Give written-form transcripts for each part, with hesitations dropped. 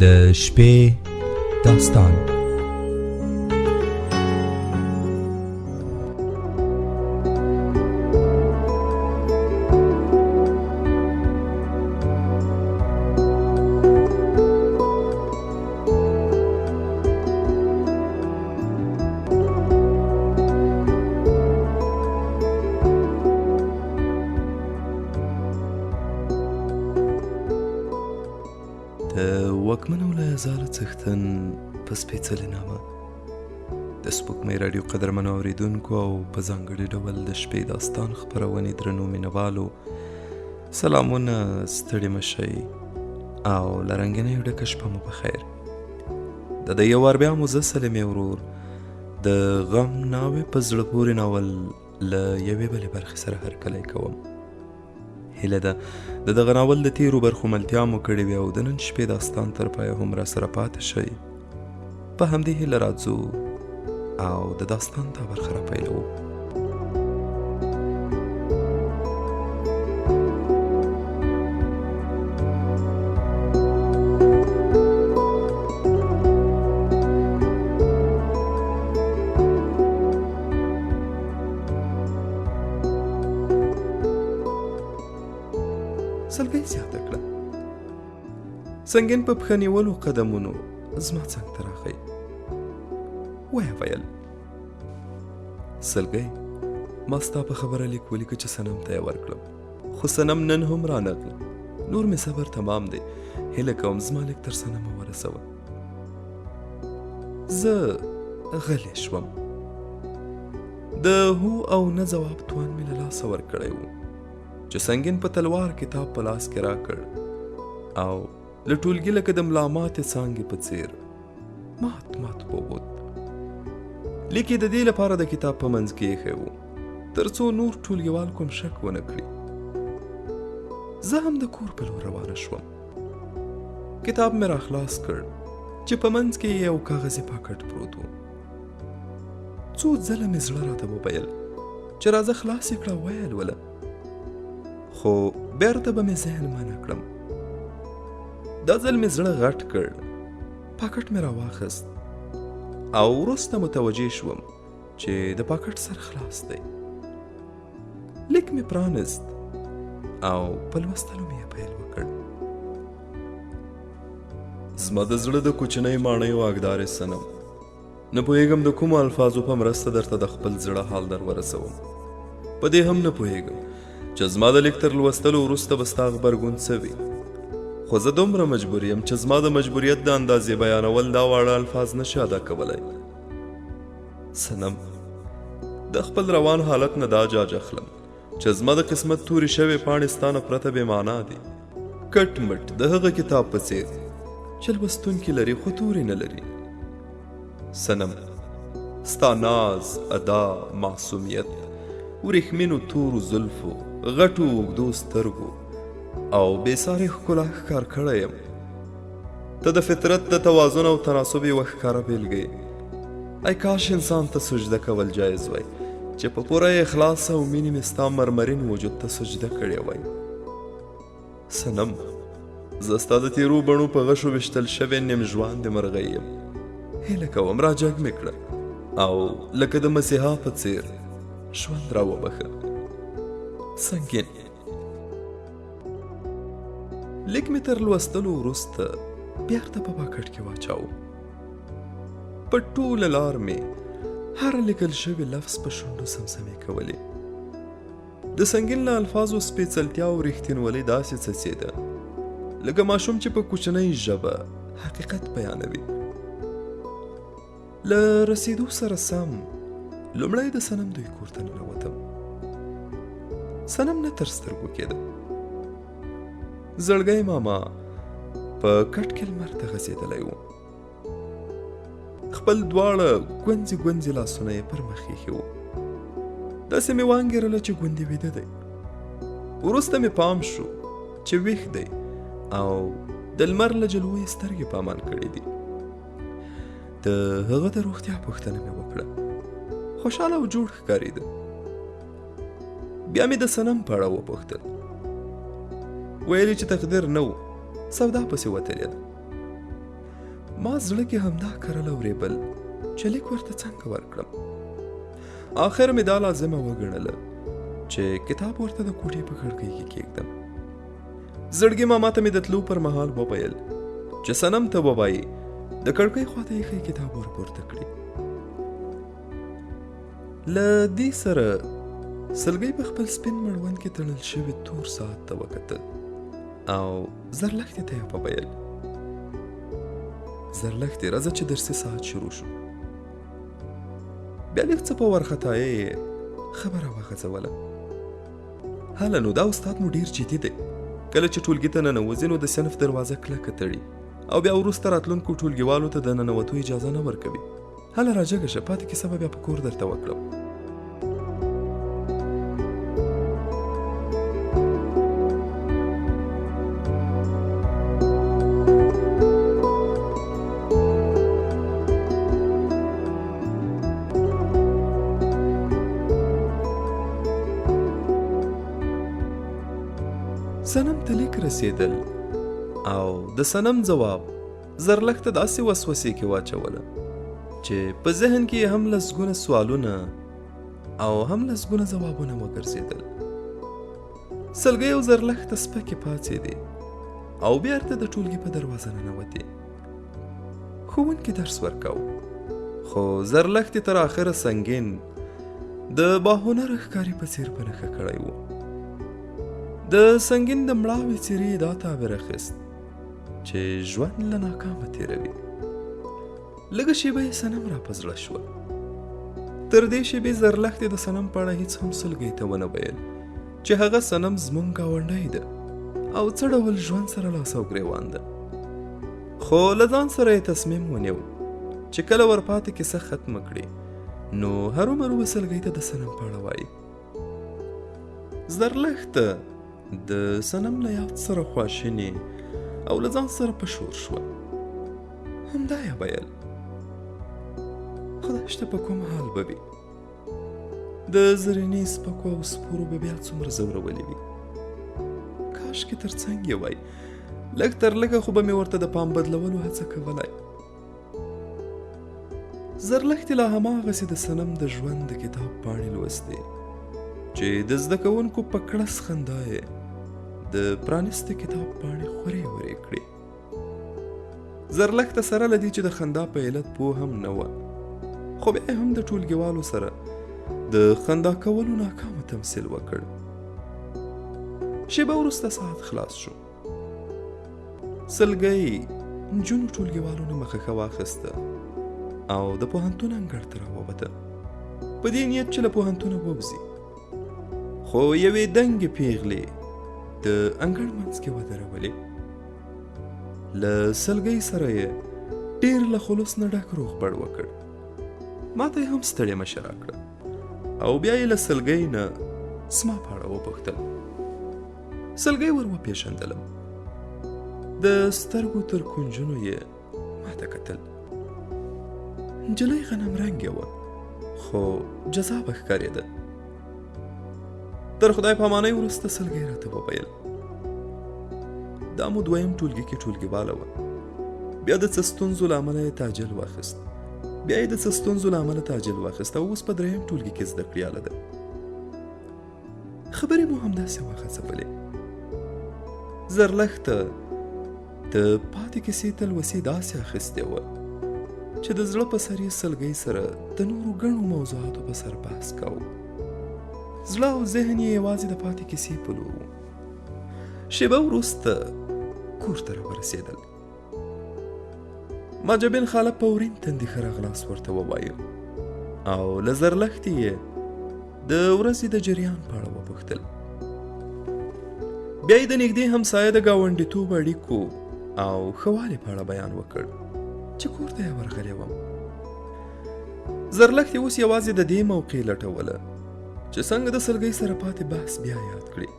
د شپې داستان. د واکمن او لایزاله څښتن په سپېڅلې نامه د سپوږمۍ راډیو قدرمنو اورېدونکو او په ځانګړي ډول د شپې داستان خپرونې درنو مینهوالو سلامونه، ستړي مه شئ او له رنګینیو ډکه شپه مو په خیر. د دې یو وار بیا مو زه سلیمې ورور د غم ناوې په زړه پورې ناول له یوې بلې برخې سره هرکلی کوم. هیله ده د دغه ناول د تیرو برخو ملتیا مو کړې وي او د نن شپې داستان تر پایه هم را سره پاتې شئ. په همدې هیله راځو او د داستان دا برخه را پیلوو. سلګۍ زیاته کړه. سنګین په پښه نیولو قدمونو زما څنګ ته راغی. ویې ویل، سلګۍ، ما ستا په خبره لیک ولیکه چې صنم ته یې ورکړم، خو صنم نن هم رانغله. نور مې صبر تمام دی، هیله کوم زما لیک تر صنمه ورسوه. زه غلی شوم. د هو او نه ځواب توان مې له لاسه ورکړی و چې سنګین په تلوار کتاب په لاس کې راکړ او له ټولګي لکه د ملا ماتې څانګې په څیر مات مات ووت. لیک یې د دې لپاره د کتاب په منځ کې ایښی و تر څو نور ټولګیوال کوم شک ونه کړي. زه هم د کور په لور روانه شوم. کتاب مې راخلاص کړ چې په منځ کې یې یو کاغذي پاکټ پروت و. څو ځله مې زړه راته وویل چې راځه خلاص یې کړه ویې لوله، خو بیرته به مې ذهن منع کړم. دا ځل مې زړه غټ کړ، پاکټ مې راواخیست او وروسته متوجه شوم چې د پاکټ سر خلاص دی. لیک مې پرانیست او په لوستلو مې یې پیل وکړ. زما د زړه د کوچنۍ ماڼۍ واکدارې صنم، نه پوهېږم د کومو الفاظو په مرسته درته د خپل زړه حال در ورسوم. په دې هم نه پوهېږم چې زما د لیک تر لوستلو وروسته به ستا غبرګون څه وي، خو زه دومره مجبور یم چې زما د مجبوریت د اندازې بیانول دا واړه الفاظ نه شي ادا کولی. صنم، د خپل روان حالت نه دا جاج اخلم چې زما د قسمت تورې شوې پاڼې ستا نه پرته بې معنا دي، کټ مټ د هغه کتاب په څیر چې لوستونکي لري خو تورې نه لري. صنم، ستا ناز، ادا، معصومیت، وریښمینو تورو زلفو، غټو اوږدو سترګو او بې سارې ښکلا ښکار کړی یم. ته د فطرت د توازن او تناسب یوه ښکاره بېلګه یې. ای کاش انسان ته سجده کول جایز وای چې په پوره اخلاص او مینې مې ستا مرمرین وجود ته سجده کړې وای. صنم، زه ستا د تیرو بڼو په غشو ویشتل شوې نیم ژواندې مرغۍ یم. هیله کوم راجګ مې کړه او لکه د مسیحا په څیر ژوند را وبخښه. سنګین. لیک مې تر لوستلو وروسته بیرته په پاکټ کې واچاوه. په ټوله لار مې هر لیکل شوی لفظ په شونډو سمسمې کولې. د سنګین له الفاظو سپېڅلتیا او رښتینولۍ داسې څڅېده لکه ماشوم چې په کوچنۍ ژبه حقیقت بیانوي. له رسېدو سره سم لومړی د صنم دوی کور ته ننوتم. صنم نه تر سترګو کېده. زړګی ماما په کټ کې لمر ته غځېدلی و. خپل دواړه ګونځې ګونځې لاسونه یې پر مخ ایښي وو. داسې مې وانګېرله چې ګوندې ویده دی. وروسته مې پام شو چې ویښ دی او د لمر له جلوو یې سترګې پامان کړې دي. د هغه د روغتیا پوښتنه مې وکړه. خوشحاله او جوړ ښکارېده. بیا مې د صنم په اړه وپوښتل. ویل یې چې تقدیر نه و، سودا پسې وتلې ده. ما زړه کې همدا کرل او ریبل چې لیک ورته څنګه ورکړم. آخر مې دا لازمه وګڼله چې کتاب ورته د کوټې په کړکۍ کې کېږدم. زړګي ماما ته مې د تلو پر مهال وویل چې صنم ته ووایي د کړکۍ خواته ایښی کتاب ورپورته کړي. له دې سره سلګۍ په خپل سپین مړوند کې تړل شوي تور ساعت ته وکتل او زرلښتې ته یې وویل، زرلښتې راځه چې درسي ساعت شروع شو. بیا لږ څه په وارخطایۍ یې خبره وغځوله، هله نو دا استاد مو ډېر جدي دی، کله چې ټولګي ته ننوځي نو د صنف دروازه کلکه تړي او بیا وروسته راتلونکو ټولګیوالو ته د ننوتو اجازه نه ورکوي. هله راجګه شه، پاتې کیسه به بیا په کور درته وکړم. صنم ته لیک رسېدل او د صنم ځواب زرلښته داسې وسوسې کې واچوله چې په ذهن کې یې هم لسګونه سوالونه او هم لسګونه ځوابونه وګرځېدل. سلګۍ او زرلښته سپکې پاڅېدې او بیرته د ټولګي په دروازه ننوتې. ښوونکي درس ورکاوه، خو زرلښتې تر آخره سنګین د باهنره ښکاري په څیر په نښه کړی و. د سنګین د مړاوې څېرې دا تعبیر اخیست چې ژوند له ناکامه تېروي. لږه شېبه یې صنم را په زړه شوه. تر دې شېبې زرلښتې د صنم په اړه هیڅ هم سلګۍ ته ونه ویل چې هغه صنم زموږ ګاونډی ده او څه ډول ژوند سره لاس او ګرېوان ده. خو له ځان سره یې تصمیم ونیو چې کله ورپاتې کیسه ختمه کړي نو هرومرو به سلګۍ ته د صنم په اړه وایي. زرلښته د صنم له یاد سره خواشینې او له ځان سره په شور شوه. همدا یې ویل، خدای شته په کوم حال به وي، د زرینې سپکو او سپورو به بیا څومره ځورولې وي. کاشکې تر څنګ یې وای، لږ تر لږه خو به مې ورته د پام بدلولو هڅه کولای. زرلښتې لا هماغسې د صنم د ژوند د کتاب پاڼې لوستې چې د زده کوونکو په کړس خندا یې د پرانیستې کتاب پاڼې خورې ورې کړې. زرلښته سره له دې چې د خندا په علت پوه هم نه وه، خو بیا یې هم د ټولګیوالو سره د خندا کولو ناکامه تمثیل وکړ. شېبه وروسته ساعت خلاص شو. سلګۍ نجونو ټولګیوالو نه مخه ښه واخیسته او د پوهنتون انګړ ته راووته په دې نیت چې له پوهنتونه ووځي. خو یوې دنګې پیغلې د انګړ منځ کې ودرولې. له سلګۍ سره یې ډېر له خلوص نه ډک روغبړ وکړ. ما ته یې هم ستړې مشه راکړه او بیا یې له سلګۍ نه زما په اړه وپوښتل. سلګۍ ور وپېژندلم. د سترګو تر کونجونو یې ما ته کتل. نجلۍ غنم رنګې وه خو جذابه ښکارېده. تر خدای پامانۍ وروسته سلګۍ راته وویل، دا مو دویم ټولګي کې ټولګیواله وه، بیا د څه ستونزو له امله یې تاجل واخیست، بیا یې د څه ستونزو له امله تاجل واخیست او اوس په دریم ټولګي کې زده کړیاله ده. خبرې مو همداسې وغځولې. زرلښته د پاتې کیسې تلوسې داسې اخیستې وه چې د زړه په سر یې سلګۍ سره د نورو ګڼو موضوعاتو په سر بحث کاوه. زړه او ذهن یې یوازې د پاتې کیسې په لور و. شېبه وروسته کور ته راورسېدل. ماجبین خاله په ورین تندي ښه راغلاست ورته ووایه او له زرلښتې یې د ورځې د جریان په اړه وپوښتل. بیا یې د نږدې همسایه د ګاونډیتوب اړیکو او ښه والي په اړه بیان وکړ چې کور ته یې ورغلې وم. زرلښتې اوس یوازې د دې موقع لټوله چې څنګه د سلګۍ سره پاتې بحث بیا یاد کړي.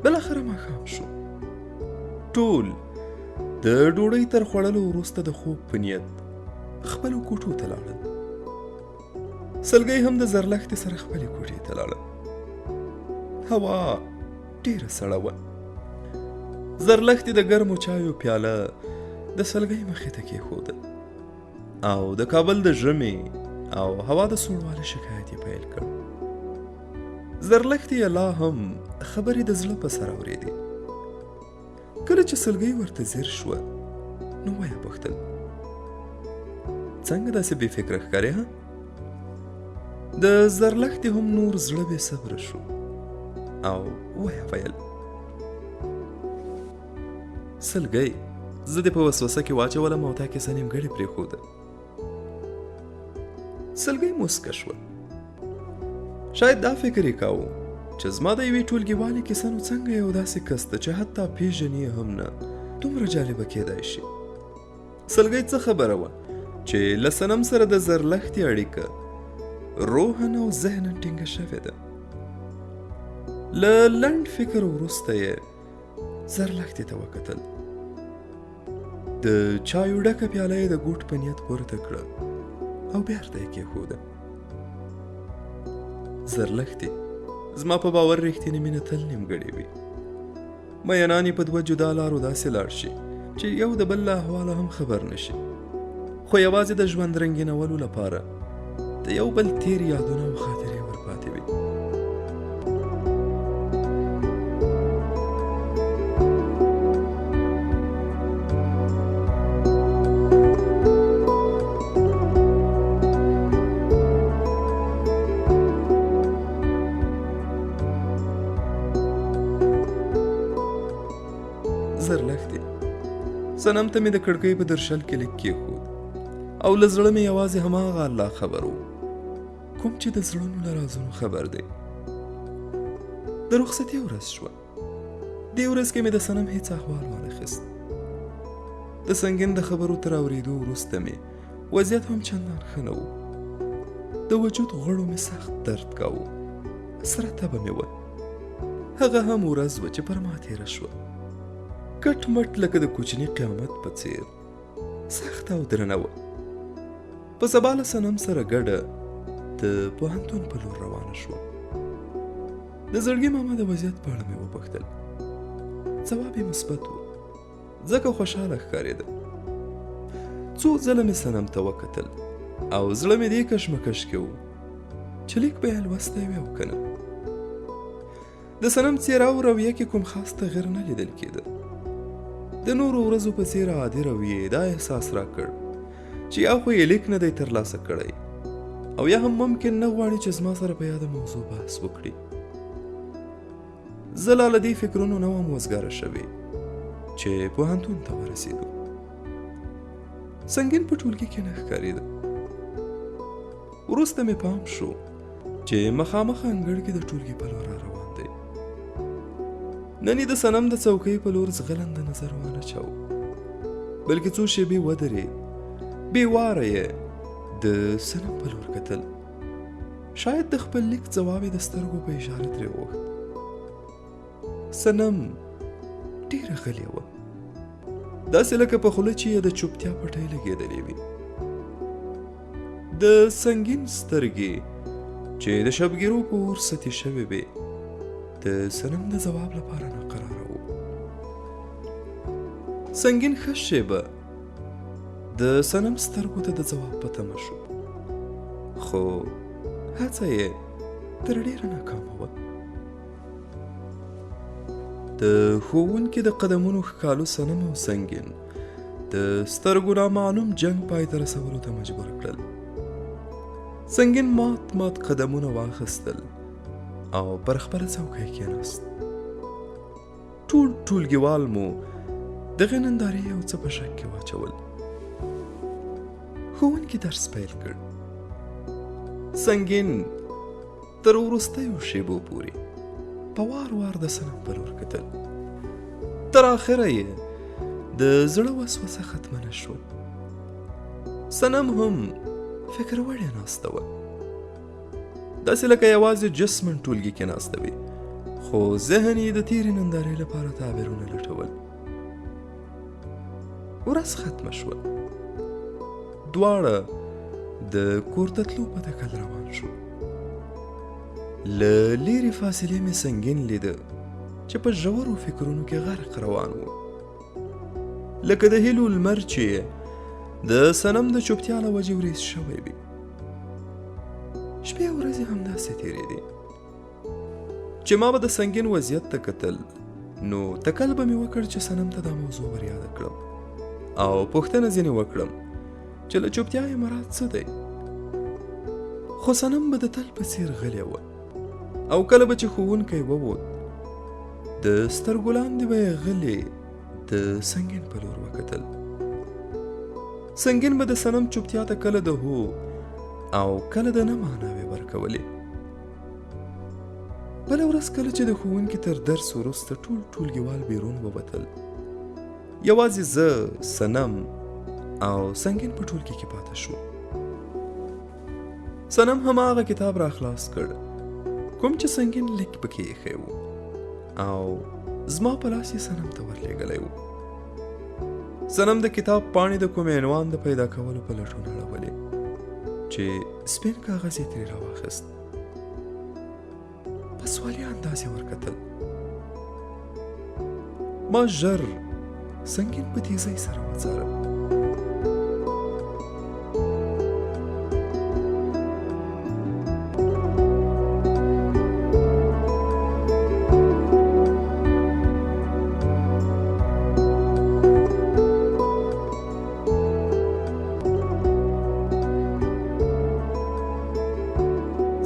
بالاخره ماښام شو. ټول د ډوډۍ تر خوړلو وروسته د خوب په نیت خپلو کوټو ته لاړل. سلګۍ هم د زرلښتې سره خپلې کوټې ته لاړه. هوا ډېره سړه وه. زرلښتې د ګرمو چایو پیاله د سلګۍ مخې ته کېښوده او د کابل د ژمي او هوا د سوړوالي شکایت یې پیل کړ. زرلښتې یې لا هم خبرې د زړه په سر اورېدې. کله چې سلګۍ ورته ځیر شوه نو ویې پوښتل، څنګه داسې بې فکره ښکارې ها؟ د زرلښتې هم نور زړه بې صبره شو او ویې ویل، سلګۍ زه دې په وسوسه کې واچولم او تا کیسه نیمګړې پرېښوده. سلګۍ موسکه شوه. شاید دا فکر یې کاوه چې زما د یوې ټولګیوالې کیسه نو څنګه یو داسې کس ده چې حتی پیژني یې هم نه دومره جالبه کیدای شي. سلګۍ څه خبره وه چې له صنم سره د زرلښتې اړیکه روحا او ذهنا ټینګه شوې ده. له لنډ فکر وروسته یې زرلښتې ته وکتل. د چایو ډکه پیاله یې د ګوټ په نیت پورته کړه او بیرته یې کېښوده. زرلښتې زما په باور رښتینې مینه تل نیمګړې وي. میینان یې په دوه جدا لارو داسې لاړ شي چې یو د بل له احواله هم خبر نه شي، خو یوازې د ژوند رنګینولو لپاره د یو بل تیر یادونه او خاطرې ورپاتې وي. زرلښتې صنم ته مې د کړکۍ په درشل کې لیک کېښود او له زړه مې یوازې هماغه الله خبر و کوم چې د زړونو له رازونو خبر دی. د رخصتۍ ورځ شوه. دې ورځ کې مې د صنم هیڅ احوال وانخیست. د سنګین د خبرو تر اورېدو وروسته مې وضعیت هم چندان ښه نه و. د وجود غړو مې سخت درد کاوه، سره تبه مې وه. هغه هم ورځ وه چې پر ما تېره شوه، کټ مټ لکه د کوچني قیامت په څېر سخته او درنه وه. په سبا له صنم سره ګډه د پوهنتون په لور روانه شوم. د زړګي ماما د وضعیت په اړه مې وپوښتل. ځواب یې مثبت و، ځکه خوشحاله ښکارېده. څو ځله مې صنم ته وکتل او زړه مې دې کشمکش کې و چې لیک به یې لوستی وي او که نه. د صنم څېره او رویه کې کوم خاص تغیر نه لیدل کېده. د نورو ورځو په څېر عادي رویې دا احساس راکړ چې یا خو یې لیک نه دی ترلاسه کړی او یا هم ممکن نه غواړي چې زما سره په یاده موضوع بحث وکړي. زه لا له دې فکرونو نه وم وزګاره شوې چې پوهنتون ته ورسېدو. سنګین په ټولګي کې نه ښکارېده. وروسته مې پام شو چې مخامخ انګړ کې د ټولګي په لور روان دی. نن یې د صنم د څوکۍ په لور ځغلنده نظر وانه چاو، بلکې څو شېبې ودرېد، بې واره یې د صنم په لور کتل. شاید د خپل لیک ځواب یې د سترګو په اشاره ترې وغوښت. صنم ډېره غلې وه، داسې لکه په خوله چې یې د چوپتیا پټۍ لګېدلې وي. د سنګین سترګې چې د شبګیرو په اور ستې شوې وې د صنم د ځواب لپاره ناقراره و. سنګین ښه شېبه د صنم سترګو ته د ځواب په تمه شو، خو هڅه یې تر ډېره ناکامه وه. د ښوونکي د قدمونو ښکالو صنم او سنګین د سترګو نامعلوم جنګ پای ته رسولو ته مجبور کړل. سنګین مات مات قدمونه واخیستل او پر خپله څوکۍ کېناست. ټول ټولګیوال مو دغې نندارې یو څه په شک کې واچول. ښوونکي درس پیل کړ. سنګین تر وروستیو شېبو پورې په وار وار د صنم په لور کتل. تر آخره یې د زړه وسوسه ختمه نه شوه. صنم هم فکر وړې ناسته وه، داسې لکه یوازې جسماً ټولګي کې ناسته وي، خو ذهن یې د تېرې نندارې لپاره تعبیرونه لټول. ورځ ختمه شوه. دواړه د کور ته تلو په تکل روان شو. له لیرې فاصلې مې سنګین لیده چې په ژورو فکرونو کې غرق روان و. لکه د هیلو لمر چې د صنم د چوپتیا له وجې ورېز شوی وي. شپې او ورځې همداسې تېرېدې. چې ما به د سنګین وضعیت ته کتل نو تکل به مې وکړ چې صنم ته دا موضوع ور یاده کړم او پوښتنه ځینې وکړم چې له چوپتیا یې مراد څه دی. خو صنم به د تل په څېر غلی وه او کله به چې ښوونکی ووت د سترګو لاندې به یې غلې د سنګین په لور وکتل. سنګین به د صنم چوپتیا ته کله د هو او کله د نه معناوې ورکولې. بله ورځ کله چې د ښوونکي تر درس وروسته ټول ټولګیوال بیرون ووتل، یوازې زه، صنم او سنګین په ټولګي کې پاته شو. صنم هماغه کتاب را خلاص کړ کوم چې سنګین لیک پکې ایښی و او زما په لاس یې صنم ته ورلېږلی و. صنم د کتاب پاڼې د کوم عنوان د پیدا کولو په لټون اړولې چې سپین کاغذ یې ترې راواخیست. په سوالي انداز یې ورکتل. ما ژر سنګین په تیزۍ سره وڅاره.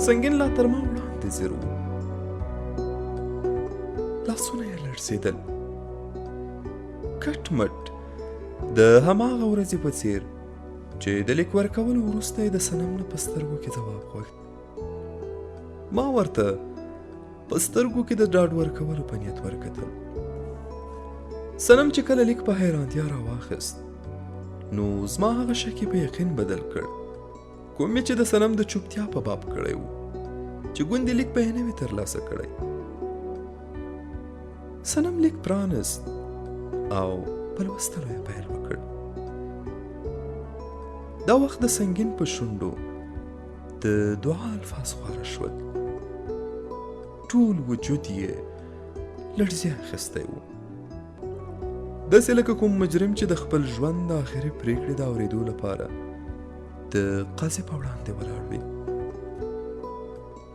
سنګین لا تر ما وړاندې ځیر و، لاسونه یې لړزېدل. کټ مټ د هماغه ورځې په څېر چې د لیک ورکولو وروسته یې د صنم نه په سترګو کې ځواب غوښت. ما ورته په سترګو کې د ډاډ ورکولو په نیت ورکتل. صنم چې کله لیک په حیرانتیا راواخیست نو زما هغه شک یې په یقین بدل کړ کوم مې چې د صنم د چوپتیا په باب کړی و چې ګوندې لیک به یې نه وي ترلاسه کړی. صنم لیک پرانست او په لوستلو یې پیل وکړ. دا وخت د سنګین په شونډو د دعا الفاظ خواره شول. ټول وجود یې لړزې اخیستی و، داسې لکه کوم مجرم چې د خپل ژوند د آخري پرېکړې د اورېدو لپاره د قاضي په وړاندې ولاړ وي.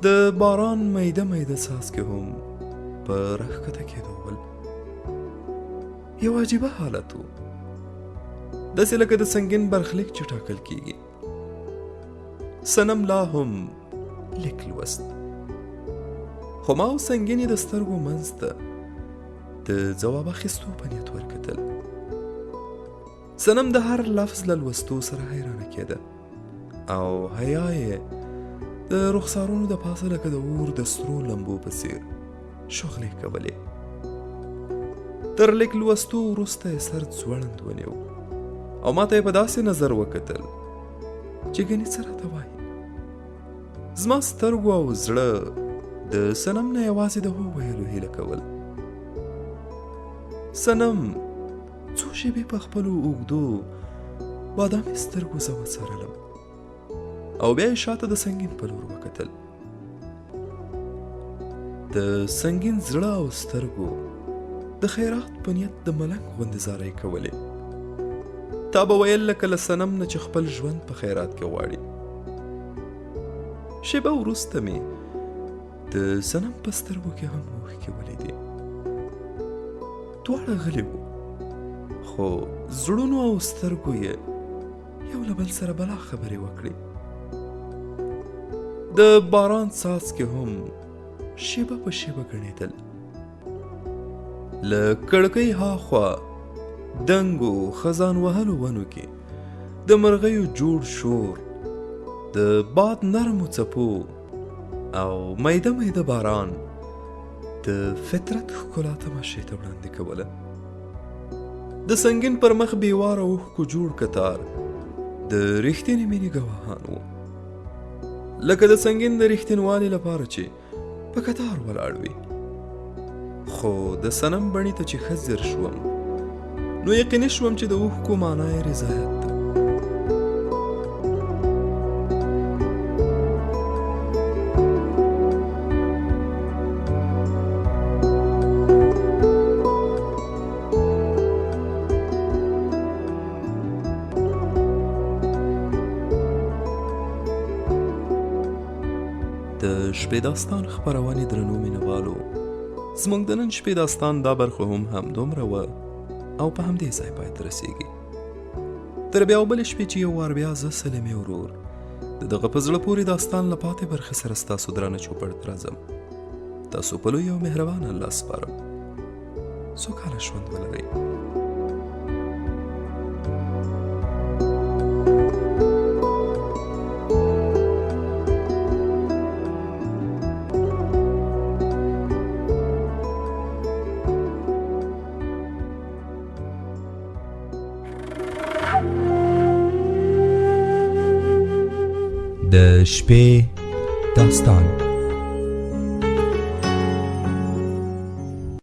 د باران میده میده څاڅکي هم په راښکته کېدو ول. یو عجیبه حالت و، داسې لکه د سنګین برخلیک چې ټاکل کیږي. صنم لا هم لیک لوست، خو ما او سنګین یې د سترګو منځ ته د ځواب اخیستو په نیت ورکتل. صنم د هر لفظ له لوستو سره حیرانه کېده او حیا یې د رخسارونو د پاسه لکه د اور د سرو لمبو په څېر شغلې کولې. تر لیک لوستو وروسته یې سر ځوړند ونیو او ما ته یې په داسې نظر وکتل چې ګنې څه راته وایي. زما سترګو او زړه د صنم نه یوازې د هو ویلو هیله کول. صنم څو شېبې په خپلو اوږدو بادامي سترګو زه وڅارلم او بیا یې شاته د سنګین په لور وکتل. د سنګین زړه او سترګو د خیرات په نیت د ملنګ غوندې زارۍ کولې. تا به ویل لکه له صنم نه چې خپل ژوند په خیرات کې غواړي. شېبه وروسته مې د صنم په سترګو کې هم اوښکې ولیدې. دواړه غلي وو، خو زړونو او سترګو یې یو له بل سره بلا خبرې وکړې. د باران څاڅکي هم شېبه په شېبه ګڼېدل. له کړکۍ هاخوا دنګو خزان وهلو ونو کې د مرغیو جوړ شور، د باد نرمو څپو او میده میده باران د فطرت ښکلا تماشې ته وړاندې کوله. د سنګین پر مخ بېواره اوښکو جوړ کتار د رښتینې مینې ګواهان وو، لکه د سنګین د رښتینوالي لپاره چې په کتار ولاړ وي. خو د صنم بڼې ته چې ښه ځیر شوم نو یقیني شوم چې د اوښکو معنا یې رضایت ده. شپې داستان خپرونې درنو مینوالو، زموږ د نن شپې داستان دا برخه هم همدومره وه او په همدې ځای پای ته رسیږي. تر بیا بلې شپې چې یو وار بیا زه سلیمې ورور د دغه په زړه پورې داستان له پاتې برخې سره ستاسو درانه چوپړ ته راځم، تاسو په لوی او مهربان الله سپارم. سوکاله ژوند ولرئ. د شپې داستان.